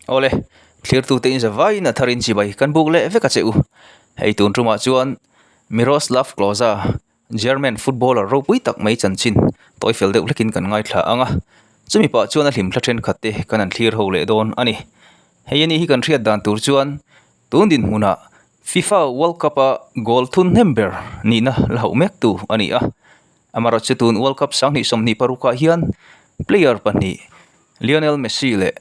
Awle, thlirtute in zavaiin a tharin chibai kan buk leh vek a che u. Hei tun tumah chuan Miroslav Klose, German footballer ropui tak mai chanchin tawi fel deuh hlekin kan ngaithla ang a, chumi pah chuan a hlimthla thenkhat te kan han thlir ho leh dawn a ni. Hei a nih hi kan hriat dan tur chuan tun dinhmunah FIFA World Cup-a goal thun hnem ber nihna la hauh mek tu a ni a. Amaherawhchu tun World Cup 2026 ah hian player pahnih Lionel Messi leh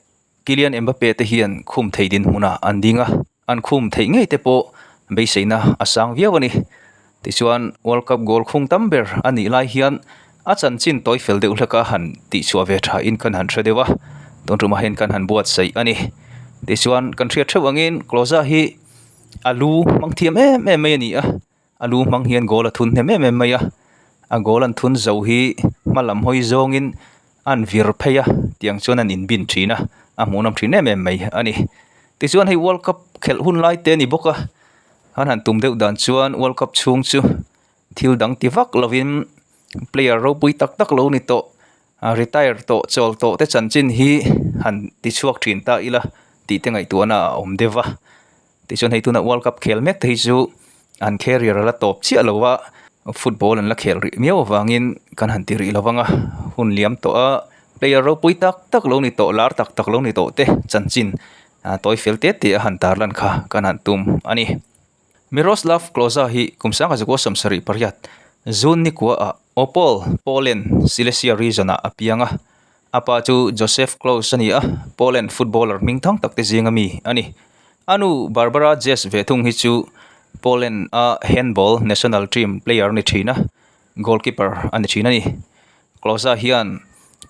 Kylian Mbappe te hian khum thei dinhmunah an ding a, an khum theih ngei te pawh beiseina a sang viau a ni. Tichuan, World Cup goal khung tam ber a nih lai hian a chanchin tawi fel deuh hlek a han tihchhuah ve thain kan han hre deuh a, tun tumah hian kan han buatsaih a ni. Tichuan, kan hriat theuh angin Klose hi a lu hmang thiam em em mai a ni a, A lu hmang hian goal a thun hnem em em mai a, a goal an thun zo hi hma lam hawi zawngin an vir phei a, tiang chuan an inbin thin a, a hmuhnawm thin em em mai a ni. Tichuan hei World Cup khelh hun lai te a ni bawk a, an han tum deuh dan chuan World Cup chhung chu thil dang ti vak lovin player ropui tak tak lo ni tawh, retire tawh, chawl tawh te chanchin hi han ti chhuak thin ta ila tih te ngaihtuahna a awm deuh va. Tichuan hei tuna World Cup khel mek te hi chu an career a la tawp chiah lo a, football an la khel rih miau avangin kan han ti rih lo vang a, hun liam tawh a, player ropui tak tak lo ni tawh, lar tak tak lo ni tawh te chanchin tawi fel te te a han tarlan kha kan han tum a ni. Miroslav Klose hi kum 1978 June ni kua ah Opole, Poland, Silesia region ah a piang a, A pa chu Josef Klose a ni a, Poland footballer hming thang tak te zinga mi a ni. A nu Barbara Jess ve thung hi chu Poland a handball national team player a ni thin a, goalkeeper a ni thin a ni. Klose hian,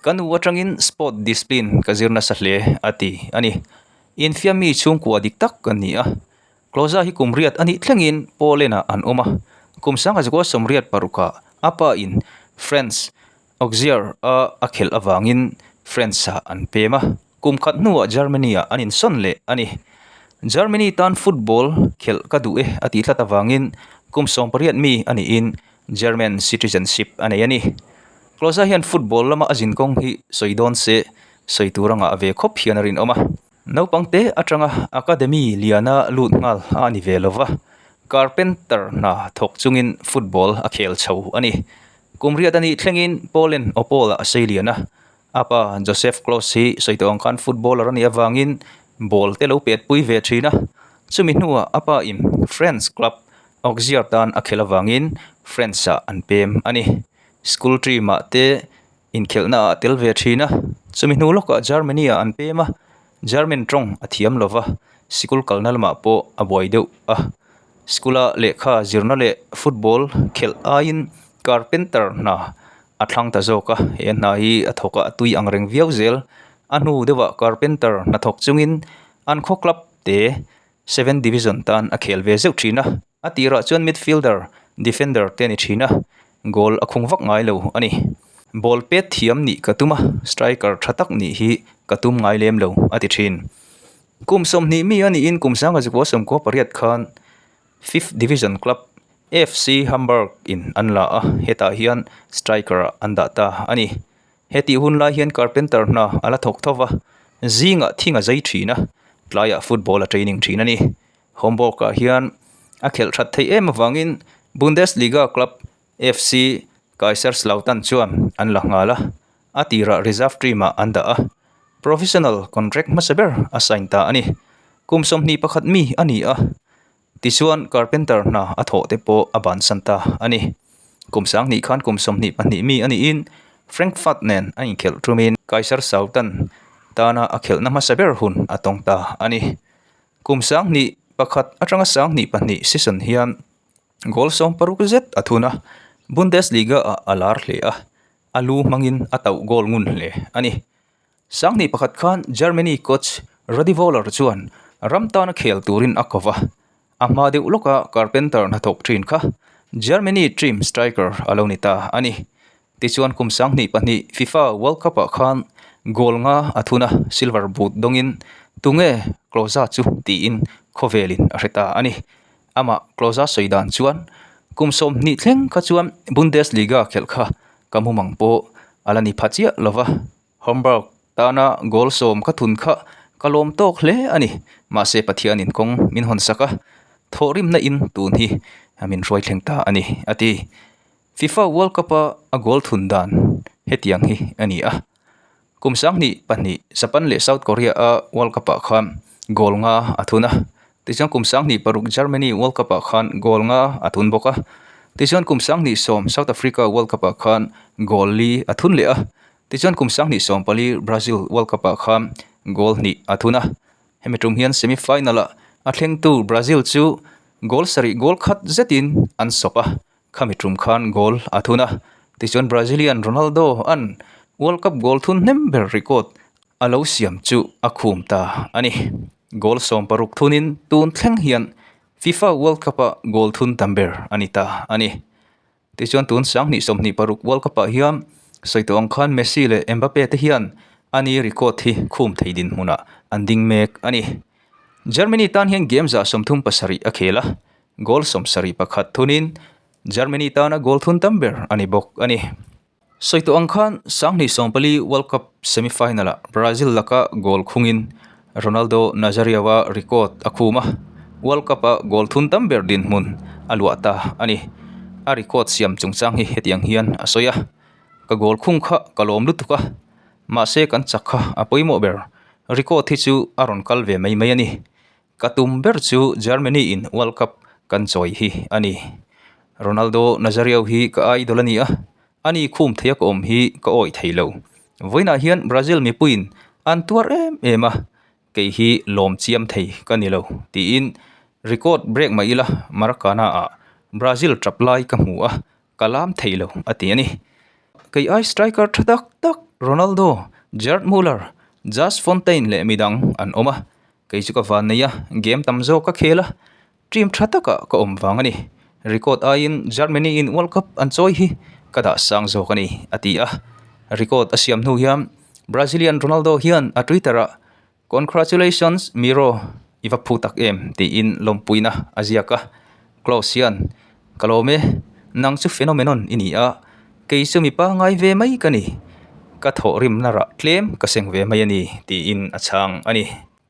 Ka nu atangin sport discipline ka zir nasa hle a ti a ni. Infiam mi chhungkua dik tak ka ni a. Klose hi kum riat a nih thlengin Poland ah an awm a, kum 1986 ah a pa in France Auxerre a a khelh avangin France ah an pem a, kum khat hnuah Germany ah an insawn leh a ni. Germany tan football khelh ka duh e a tih tlat avangin kum 18 mi a niin German citizenship a nei a ni. Klose hian football lama a zinkawng hi sawi dawn se sawi tur a ngah ve khawp hian a rinawm a. Naupang te atanga academy liana lut nghal a ni ve lova, carpenter hna thawk chungin football a khel chho a ni. Kum riat a nih thlengin Poland Opole a sei lian a, a pa Josef Klose hi sawi tawh ang khan footballer a nih avangin ball te lo pet pui ve thin a, chumi hnuah a pa in France club Auxerre tan a khelh avangin France ah an pem a ni. School team ah te Inkhelhna ah tel ve thin a, chumi hnu lawkah Germany ah an pem a, German tawng a thiam lo va, sikul kalna lamah pawh a buai deuh a. School a lehkha zirna leh football khelh aiin carpenter hna a thlang ta zawk a, he hna hi a thawk a, a tui ang reng viau zel. A hnu deuhah carpenter hna thawk chungin an khaw club te seven division tan a khel ve zeuh thin a. A tirah chuan midfielder, defender te a ni thin a, goal a khung vak ngai lo a ni. Ball pet thiam nih ka tum a, striker tha tak nih hi ka tum ngai lem lo, a ti thin. Kum 20 mi a niin kum 1998 khan fifth division club FC Hamburg in an la a, hetah hian striker ah an dah ta a ni. Hetih hun lai hian carpenter hna a la thawk tho va, zingah thing a zai thin a, tlaiah football a training thin a ni. Homburg-ah hian a khelh that theih em avangin Bundesliga club FC Kaiserslautern chuan an la nghal a, a tirah reserve team-ah an dah a, professional contract hmasa ber a sign ta a ni. Kum 21 mi a ni a, tichuan carpenter hna a thawh te pawh a bansan ta a ni. Kum 20 khan kum 22 mi a niin Frankfurt nen a inkhelh tumin Kaiserslautern tana a khelhna hmasa ber hun a tawng ta a ni. Kum 21 atanga 22 season hian goal 60 zet a thun a, Bundesliga ah a lar hle a, a lu hmangin a tauh goal ngun hle a ni. 21 khan Germany coach Rudi Voller chuan ram tana khel turin a ko va, a hma deuh lawka carpenter hnathawk thin kha Germany team striker a lo ni ta a ni. Tichuan kum 22 FIFA World Cup ah khan goal nga a thun a, silver boot dawngin tunge Klose chu tiin khawvelin a hre ta a ni. Amah Klose sawi dan chuan kum 20 thleng kha chuan Bundesliga khelh kha ka mumang pawh a la ni pha chiah lo va, Hamburg tana goal sawm ka thun kha Ka lawm tawk hle a ni. Mahse Pathianin kawng min hawn sak a, thawhrimna in tun hi min hruai thleng ta a ni, a ti. FIFA World Cup-a a goal thun dan hetiang hi a ni a. Kum 2002 Japan leh South Korea-a World Cup-ah khan goal nga a thun a. Tichuan kum 2006 Germany World Cup-ah khan goal nga a thun bawk a. Tichuan kum 2010 South Africa World Cup-ah khan goal li a thun leh a. Tichuan kum 2014 Brazil World Cup-ah khan goal hnih a thun a. Hemi tum hian semi-final-ah a thlengtu Brazil chu goal sarih goal khat zetin an sawp a. Khami tum khan goal a thun a, tichuan Brazilian Ronaldo an World Cup goal thun hnem ber record a lo siam chu a khum ta a ni. Goal 16 thunin tun thleng hian FIFA World Cup a goal thun tam ber a ni ta a ni. Tichuan tun 2026 World Cup ah hian sawi tawh ang khan Messi leh Mbappe te hian a ni record hi khum thei dinhmunah an ding mek a ni. Germany tan hian game 37 a khel a, Goal 71 thunin Germany tana goal thun tam ber a ni bawk a ni. Sawi tawh ang khan 2014 World Cup semi-final-ah Brazil laka goal khungin Ronaldo Nazario-a record a khum a, World Cup-a goal thun tam ber dinhmun a luah ta a ni. A record siam chungchang hi hetiang hian a sawi a, Ka goal khung kha ka lawm lutuk a, mahse kan chak kha a pawimawh ber. Record hi chu a rawn kal ve mai mai a ni. Ka tum ber chu Germany in World Cup kan chawi hi a ni. Ronaldo Nazario hi ka idol a ni a, ani khum theia ka awm hi ka awih thei lo. Vawiinah hian Brazil mipuiin an tuar em em a, kei hi lawm chiam thei ka ni lo, tiin record break mai ila Maracana ah Brazil tap lai ka hmu a, ka lam thei lo, a ti a ni. Kei ai striker tha tak tak Ronaldo, Gerd Muller, Just Fontaine leh midang an awm a, Kei chu ka van nei a, game tam zawk ka khel a, team tha takah ka awm vang a ni. Record aiin Germany in World Cup an chawi hi ka dah sang zawk a ni, a ti a. Record a siam hnu hian Brazilian Ronaldo hian a Twitter ah Congratulations Miro, i va phu tak em tiin lawmpuina a ziak a. Klose hian Ka lawm e, nang chu phenomenon i ni a, kei chu mi pangngai ve mai ka ni. Ka thawhrimna rah tlem ka seng ve mai a ni, tiin a chhang a ni.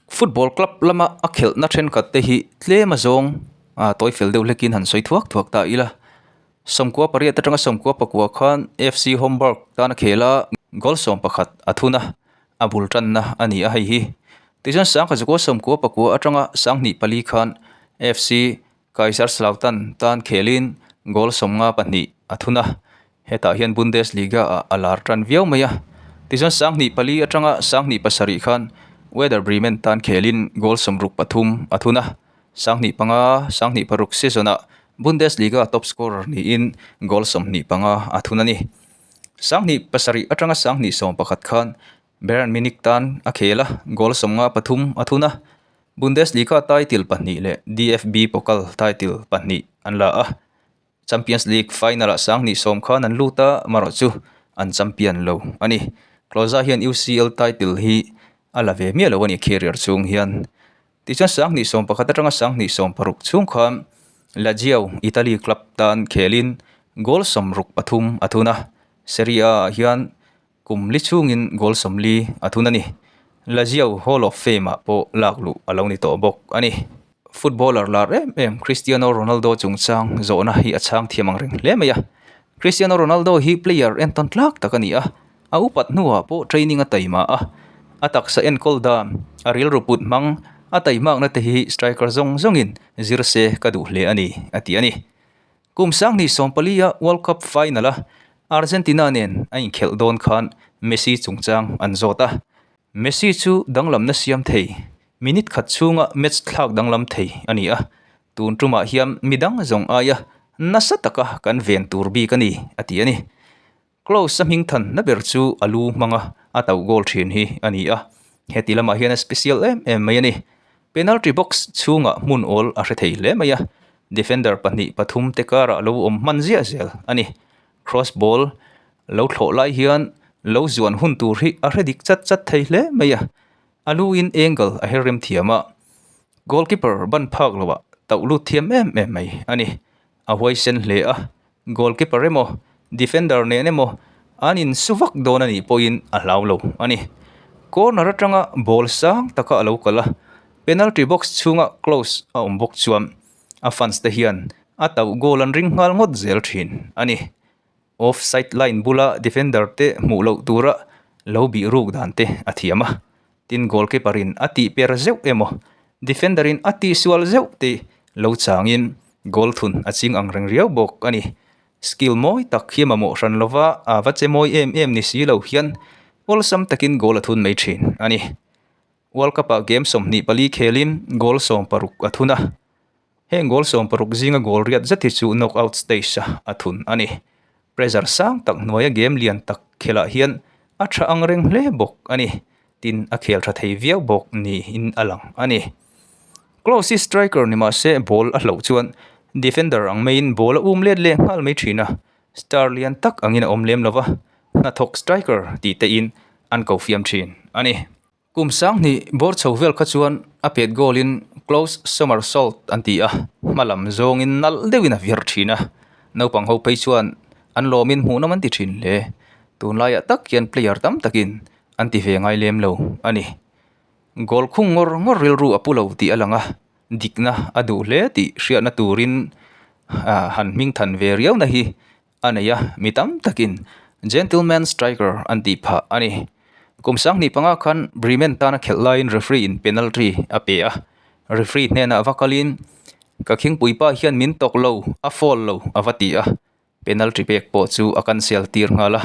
Football club lama a khelhna thenkhat te hi tlem a zawng a tawi fel deuh hlekin han sawi thuak thuak ta ila. 98 atanga 94 khan FC Homburg tan a khel a, goal 11 a thun a, a bul tanna a ni a hei hi. Tichuan 1994 atanga 2004 khan FC Kaiserslautern tan khelin goal 52 a thun a, hetah hian Bundesliga ah a lar tan viau mai a. Tichuan 2004 atanga 2007 khan Werder Bremen tan khelin goal 63 a thun a, 2005 2006 season ah Bundesliga top scorer niin goal 25 a thun a ni. 2007 atanga 2011 khan Bayern Munich tan a khel a, goal 53 a thun a. Bundesliga title pahnih leh DFB Pokal title pahnih an la a, Champions League final-ah 2010 khan an lut a, marawh chu an champion lo a ni. Klose hian UCL title hi a la ve miah lo a ni career chhung hian. Tichuan 2011 atanga 2016 chhung khan Lazio, Italy club tan khelin goal 63 a thun a, Serie A ah hian Kum li chhungin goal 40 a thun a ni. Lazio Hall of Fame ah pawh lak luh a lo ni tawh bawk a ni. Footballer lar em em Cristiano Ronaldo chungchang zawhna hi a chhang thiam ang reng hle mai a. Cristiano Ronaldo hi player entawn tlak tak a ni a, a upat hnuah pawh training a taima a, a taksa enkawl dan, a rilru put hmang, a taimakna te hi striker zawng zawngin zir se ka duh hle a ni, a ti a ni. Kum 2014 a World Cup final a Argentina nen a inkhelh dawn khan Messi chungchang an zawt a. Messi chu danglamna siam thei, minute khat chhunga match thlak danglam thei a ni a. Tun tumah hian midang zawng aia nasa taka kan ven tur bik a ni, a ti a ni. Klose a hming than na ber chu a lu hmanga a tauh goal thin hi a ni a, heti lamah hian a special em em mai a ni. Penalty box chhungah hmun awl a hre thei hle mai a, defender pahnih pathum te karah lo awm hman ziah zel a ni. Cross ball lo thlawh lai hian lo zuan hun tur hi a hre dik chat chat thei hle mai a, a lu in angle a her rem thiam a, goalkeeper ban phak loah tauh lut thiam em em mai a ni. A huaisen hle a, goalkeeper emaw defender nen emaw an insu vak dawn a nih pawhin a hlau lo a ni. Corner atanga ball sang taka a lo kal a, penalty box chhunga Klose a awm bawk chuan a fans te hian a tauh goal an ring nghal ngawt zel thin a ni. Offside line bula defender te hmuh loh tura lo bih ruk dan te a thiam a, tin goalkeeper in a tih per zeuh emaw defender in a tihsual zeuh te lo changin goal thun a ching ang reng riau bawk a ni. Skill mawi tak hi a mamawh hran lova a va che mawi em em ni si lo hian awlsam takin goal a thun mai thin a ni. World Cup ah game 24 khelin goal 16 a thun a. Heng goal 16 zinga goal riat zet hi chu knockout stage a a thun a ni. Pressure sang tak hnuaia game lian tak khelah hian a tha ang reng hle bawk a ni. Tin a khel tha thei viau bawk niin a lang a ni. Klose hi striker ni mahse ball a hloh chuan defender ang maiin ball a um let leh nghal mai thin a, star lian tak angin a awm lem lova, hnathawk striker tih te in an ko fiam thin a ni. Kum 2000 bawr chho vel kha chuan a pet goal in Klose somersault an ti a, hma lam zawngin nalh deuhin a vir thin a, naupang ho phei chuan an lawmin hmuhnawm an ti thin hle. Tunlaiah tak hian player tam takin an ti ve ngai lem lo a ni. Goal khung ngawr ngawr rilru a pu lo tih a lang a, dikna a duh hle tih hriatna turin han hming than ve riauna hi a nei a, mi tam takin gentleman striker an tih phah a ni. Kum 2005 khan Bremen tana khelh laiin referee in penalty a pe a, referee hnenah va kalin ka khingpuipa hian min tawk lo, a foul lo a va ti a. Penalty pek pawh chu a cancel tir nghal a,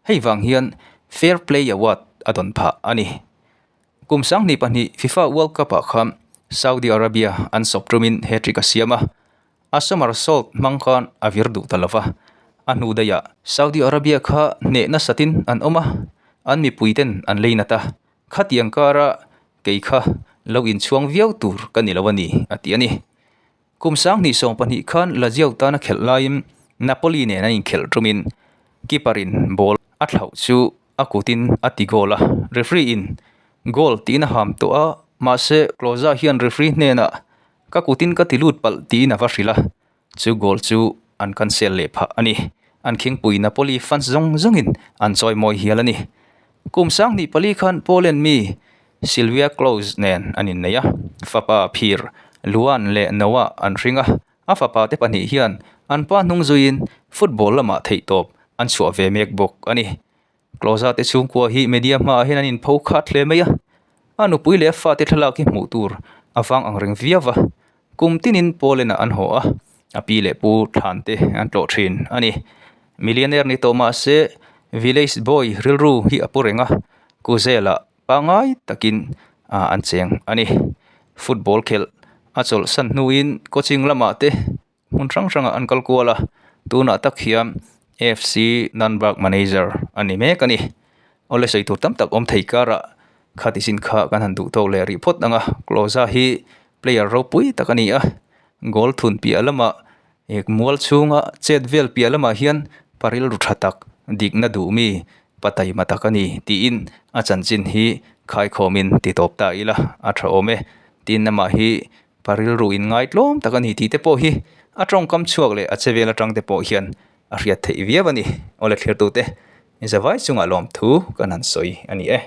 hei vang hian Fair Play Award a dawn phah a ni. Kum 2002 FIFA World Cup ah khan Saudi Arabia an sawp tumin hat-trick a siam a, a somersault hmang khan a vir duh ta lova, a hnu daih ah Saudi Arabia kha hneh nasatin an awm a, an mipui ten an lei nat a, khatiang kara kei kha lo inchhuang viau tur ka ni lo a ni, a ti a ni. Kum 2012 khan Lazio tana khelh laiin Napoli nen an inkhelh tumin keeper in ball a thlauh chu a kutin a ti goal a, referee in goal tiin a ham tawh a, mahse Klose hian referee hnenah ka kutin ka ti lut palh tiin a va hrilh a, chu goal chu an cancel leh phah a ni. An khingpui Napoli fans zawng zawngin an chawimawi hial a ni. Kum 2004 khan Poland mi Silvia Klose nen an innei a, fapa phir Luan leh Noah an hring a, a fapa te pahnih hian an pa hnung zuiin football lamah theihtawp an chhuah ve mek bawk a ni. Klose te chhungkua hi media hmaah hian an inpho khat hle mai a, a nupui leh a fate thlalak hi hmuh tur a vang ang reng viau va, kum tinin Poland-ah an haw a, a pi leh pu thlan te an tlawh thin a ni. Millionaire ni tawh mahse village boy rilru hi a pu reng a, Kuzel-ah Pangai takin an cheng a ni. Football khelh a chawlhsan hnuin coaching lamah te hmun hrang hrangah an kal kual a, tunah tak hian AFC Nurnberg manager a ni mek a ni. Awle sawi tur tam tak awm thei karah khati chin kha kan han duh tawk leh rih phawt ang a, Klose hi player ropui tak a ni a, goal thun piah lamah Ek mual chhunga chet vel piah lamah hian pa rilru tha tak, dikna duh mi, pa taima tak a ni tiin a chanchin hi khaikhawmin ti tawp ta ila a tha awm e. Tin amah hi pa rilru in ngaitlawm tak a ni tih te pawh hi a tawngkam chhuak leh a che vel atang te pawh hian a hriat theih viau a ni. Awle thlir tute, zavai chungah lawmthu kan han sawi a ni e.